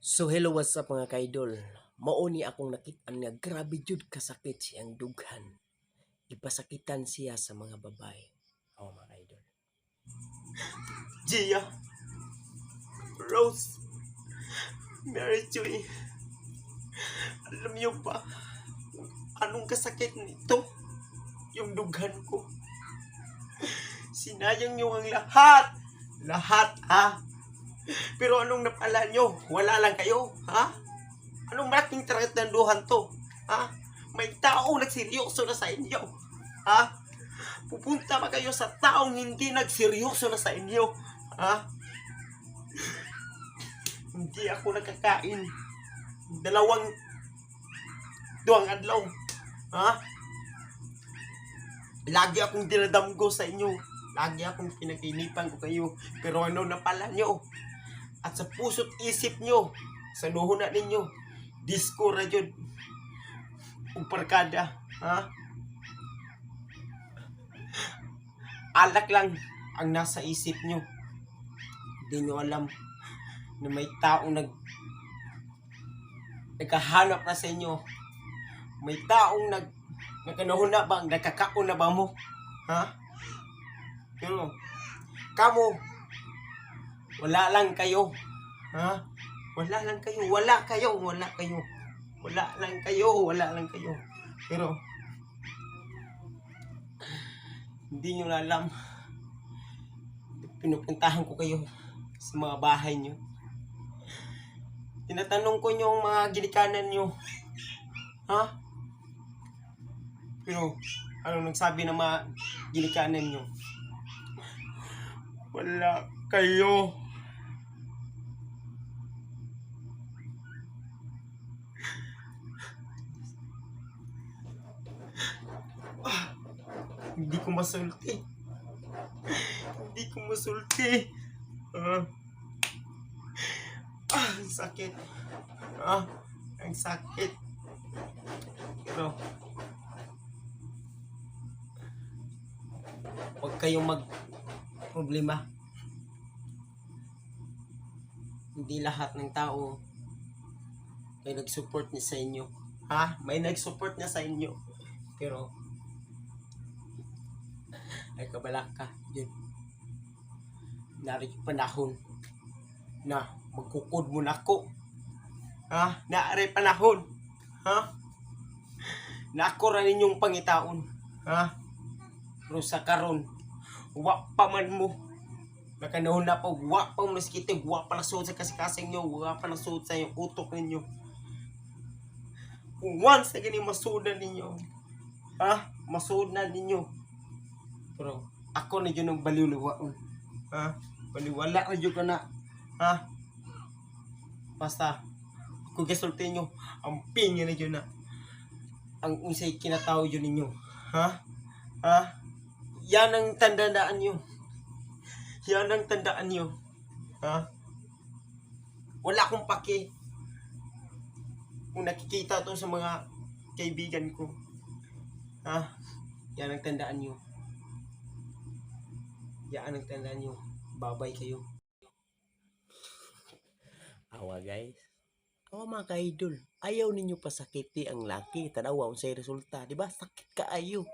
So hello, what's up mga kaidol? Mauni akong nakit-an nga grabe jud kasakit siyang dughan. Ipasakitan siya sa mga babae. Oh mga kaidol. Gia, Rose, Mary Joy, alam niyo ba anong kasakit nito? Yung dughan ko. Sinayang niyo ang lahat. Lahat, ha? Pero anong napala niyo? Wala lang kayo, ha? Anong malaking tratanduhan to? Ha? May tao nagseryoso na sa inyo. Ha? Pupunta ba kayo sa taong hindi nagseryoso na sa inyo? Ha? Hindi ako nakakain. Duwang adlaw. Ha? Lagi akong dinadamgo sa inyo. Lagi akong pinag-inipan ko kayo. Pero ano na pala nyo? At sa puso't isip nyo, sa nuhuna ninyo, disco ra yun. Barkada. Ha? Alak lang ang nasa isip nyo. Hindi nyo alam na may taong naghahanap na sa inyo. May taong nagkanahuna ba, nagkakaon na ba mo? Ha? Pero, kamo, wala lang kayo. Ha? Wala lang kayo. Wala kayo. Wala kayo. Wala lang kayo. Wala lang kayo. Pero, hindi nyo alam. Pinupuntahan ko kayo sa mga bahay nyo. Tinatanong ko yung mga ginikanan nyo. Ha? Pero, ano nagsabi ng mga ginikanan nyo? Wala kayo. Hindi ko masulti. Hindi ko masulti. Ang sakit. Ang sakit. Pero, huwag kayong mag-problema. Hindi lahat ng tao ay nag-support niya sa inyo. Ha? May nag-support niya sa inyo. Pero, ay kabalak ka. Yun. Narin yung panahon na magkukod mo na ako. Ha? Naari panahon. Ha? Na ako rin ninyong pangitaon. Ha? Pero sa karon, wa pa man mo. Nakanahon na pa, wa pa mo nasikita, wa pa nasuot sa kasikasing nyo, wa pa nasuot sa yung utok ninyo. Kung once na ganyan masudan ninyo, ha? Masudan ninyo. Pero ako na yun ang baliwalaon. Ha? Baliwala na yun ka na. Ha? Basta, kung kasulti nyo, ang pingin na yun na. Ang unsay kinatao yun ninyo. Ha? Ha? Yan ang tandaan nyo. Yan ang tandaan nyo. Ha? Wala akong pake. Kung nakikita to sa mga kaibigan ko. Ha? Yan ang tandaan nyo. Yan ang tandaan nyo. Babay kayo. Awa guys. Awa mga kaidol. Ayaw ninyo pasakiti ang laki. Tanawa unsay resulta, di ba? Sakit kaayo.